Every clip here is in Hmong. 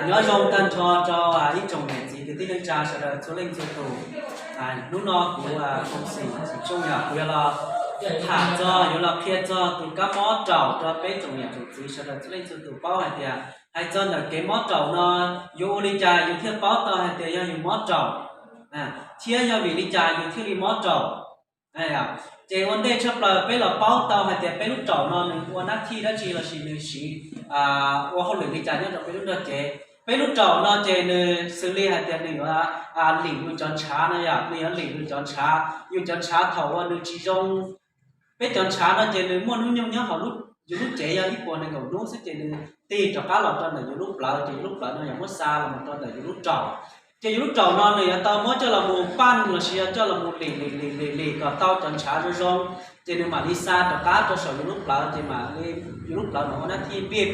Nyob zoo tag nrho rau ib tsoom niam txiv kwv tij neej tsa sawv daws txhua leej txhua tus. Hnub no kuv Phooj Xim Xim Xyooj yog kuv yuav los tham txog, yuav los qhia txog tus kab mob raum rau peb tsoom niam tsoom txiv sawv daws txhua leej txhua tus paub hais tias hais txog ntawm kev mob raum no yuav ua li cas yus thiaj paub tau hais tias yog yus mob raum, thiab yog vim li cas yus thiaj li mob raum. Ces ua ntej tshaj plaws peb los paub tau hais tias peb lub raum no nws ua nab thij dab tsi lossis nws siv ua hauj lwm li cas nyob rau peb lub nrog cev. Peb lub raum no ces nws xws li hais tias nws yuav lim yus cov ntshav no yom, nws yuav lim yus cov ntshav. Yus cov ntshav thaum uas nws tsis zoo, peb cov ntshav no ces nws muaj hnub nyoog nyob hauv yus lub cev yog ib puas nees nkaum hnub xwb ces nws tig rov qab los rau ntawm yus lub plawv, ces yus lub plawv no yuav muab xa los rau ntawm yus lub raum. Ces yus lub raum no nws yuav tau muab coj los mus paj lossis yog coj los mus lim lim lim lim lim kom tau cov ntshav zoo zoo, ces nws mam li xa rov qab rau saum yus lub plawv, ces mam li yus lub plawv mam ua nab thij npij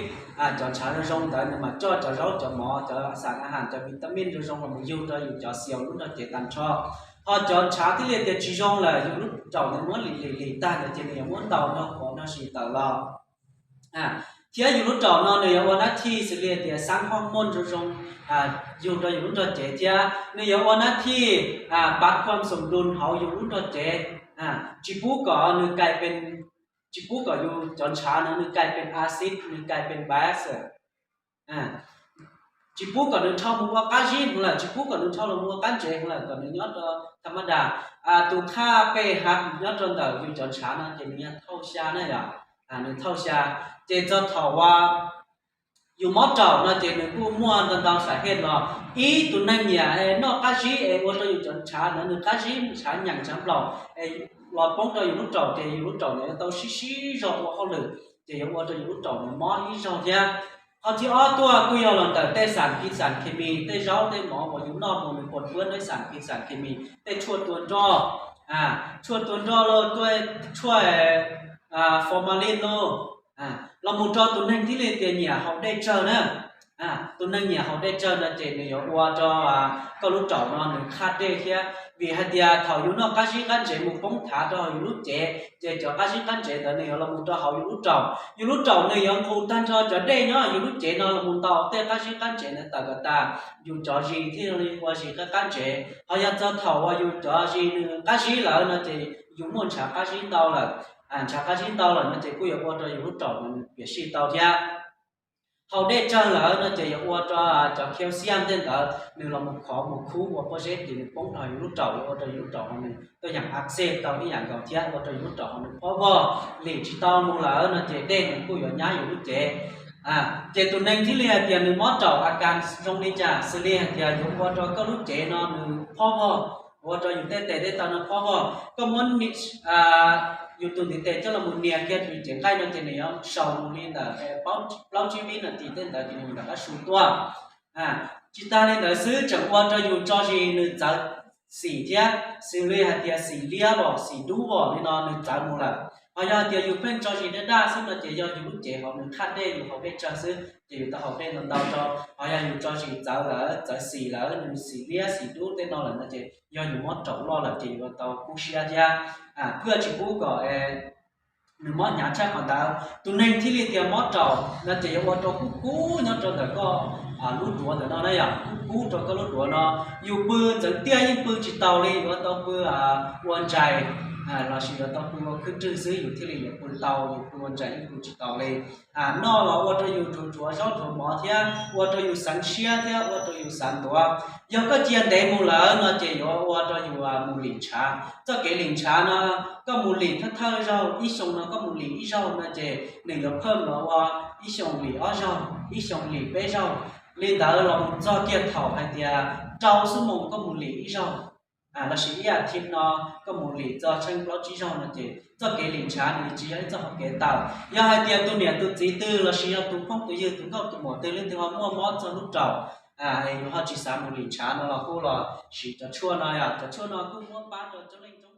cov ntshav zoo zoo ntawd, nws mam coj cov zaub cov mov cov xam a has cov vitamin zoo zoo los mus yug rau yus cov xiaus lub nrog cev tag nrho. Ho cov ntshav thiaj li tias tsis zoo lawm yus lub raum nws muab lim lim lim tag ntawd ces nws yuav muab ntaus nrog quav nrog sis tawm los. Thiab yus lub raum no nws yuav ua nab thij xws li tias xab hom moj zoo zoo yug rau yus lub nrog cev thiab nws yuav ua nab thij pav khuam xoom lus hauv yus lub nrog cev, tsis pub kom nws kai pes, tsis pub kom yus cov ntshav no nws kai pes a xib, nws kai pes npas. Tsis pub kom nws dhau mus ua qab zib heev lawm, tsis pub kom nws dhau los mus ua qab ntsev heev lawm, kom nws nyob rau tham ma das. Tus thaj pej hav nyob rau ntawm yus cov ntshav no ces nws yog thauj xya na yom, nws thauj xya. Ces txog thaum uas yus mob raum no ces nws kuj muaj ntau ntau sab hej los. Ib, tus neeg nyiam noj qab zib es ua rau yus cov ntshav ntawd nws qab zib ntshav nyeem ntshav nplaum es los poob rau yus lub raum ces yus lub raum nws yuav tau sib sib zog ua hauj lwm ces yuav ua rau yus lub raum nws mob ib zaug thiab. Qhov thib ob tuaj kuj yog los ntawm tej xam khi xam khes mis, tej zaub tej mov uas yus noj mus nws pos puab neb xam khi xam khes mis, tej tshuaj tua nroj, tshuaj tua nroj los tuaj tshuaj formalin los, los mus rau tus neeg thiaj li tias nyiam haus dej tsawg na. Tus neeg nyiam haus dej tsawg no ces nws yuav ua rau koj lub raum no nws qhaj dej thiab, vim hais tias thaum yus noj qab zib qab ntsev mus poob thav rau hauv yus lub cev ces cov qab zib qab ntsev ntawd nws yuav los mus rau hauv yus lub raum, yus lub raum nws yuav nqus tag nrho cov dej nyob yus lub cev no los mus ntaus tej qab zib qab ntsev ntawd tawm kom tas, yus cov zis thiaj li ua zis qab qab ntsev. Ho yog txog thaum uas yus cov zis nws qab zib lawm no ces yus muaj ntshav qab zib ntau lawm, ntshav qab zib ntau lawm no ces kuj yuav ua rau yus lub raum nws piam sij tau thiab. Haus dej tsawg lawm no ces yuav ua rau cov calcium tej ntawd nws los mus khov mus khub ua pob zeb ces nws poob rau yus lub raum, yuav ua rau yus lub raum ho nws tuaj yam a xej tau ib yam nkaus thiab, ua rau yus lub raum ho nws phob vog, lim tsis tau mus lawm no ces dej nws kuj yuav nyab yus lub cev. Ces tus neeg thiaj li hais tias nws mob raum a kas zoo li cas, xws li hais tias yuav ua rau koj lub cev no nws phob vog, ua rau yus tej tes tej taw no phob vog. Koj muab yus tus ntiv tes coj los mus nias kiag yus cev nqaij no ces nws yuav sau mus li ntawm plaub tsib vib nas this tej ntawd ces nws rov qab su tuaj. Tsis tas li ntawd xwb, tseem ua rau yus tso zis nws txawv xim thiab, xws li hais tias xim liab vos xim dub vos li no nws txawv mus lawm. Ho yog hais tias yus pheej tso zis daj daj xwb no ces yog yus lub cev hauv nws qhaj dej, yus haus dej tsawg xwb ces yus tau haus dej ntau ntau rau. Ho yog yus tso zis txawv lawm, txawv xim lawm, nws xim liab xim dub tej no lawm no ces yog yus mob raum loj lawm ces yuav tau kub siab thiab. Thiaj tsis pub kom nws mob hnyav tshaj qhov ntawd. Tus neeg thiaj li tias mob raum no ces yuav ua rau kub kub nyob rau ntawm koj lub duav ntawm no na yom, kub kub rau koj lub duav no. Yus pw ntxeev tiaj yeej pw tsis taus li, yuav tau pw ua ntsais lossis yuav tau pw ua khwb rwg xwb yus thiaj li yuav pw tau, yus pw ua ntsais yeej pw tsis taus li. Noj los ua rau yus rhuav rhuav zaub rhuav mov thiab ua rau yus xeev siab thiab ua rau yus xav ntuav. Yog koj cia ntev mus lawm no ces yuav ua rau yus mus lim ntshav. Txoj kev lim ntshav no koj mus lim thawj thawj zaug, ib xyoos no koj mus lim ib zaug no ces nws yuav phaj los ua ib xyoos lim ob zaug, ib xyoos lim peb zaug. Li ntawd los mus txog kiag thaum hais tias rau xuab moos koj mus lim ib zaug, lossis ib as thiv no koj mus lim txog tsheej plaub tsib zaug no ces txoj kev lim ntshav nws tsis yog ib txoj hau kev tawm. Yog hais tias tus niam tus txiv twg lossis yog tus phooj tus ywg tus nkauj tus muam twg leej twg ho muaj mob txog lub raum, yus ho tsis xav mus lim ntshav no los kuj los siv cov tshuaj no yom. Cov tshuaj no kuj muab pab rau coob leej coob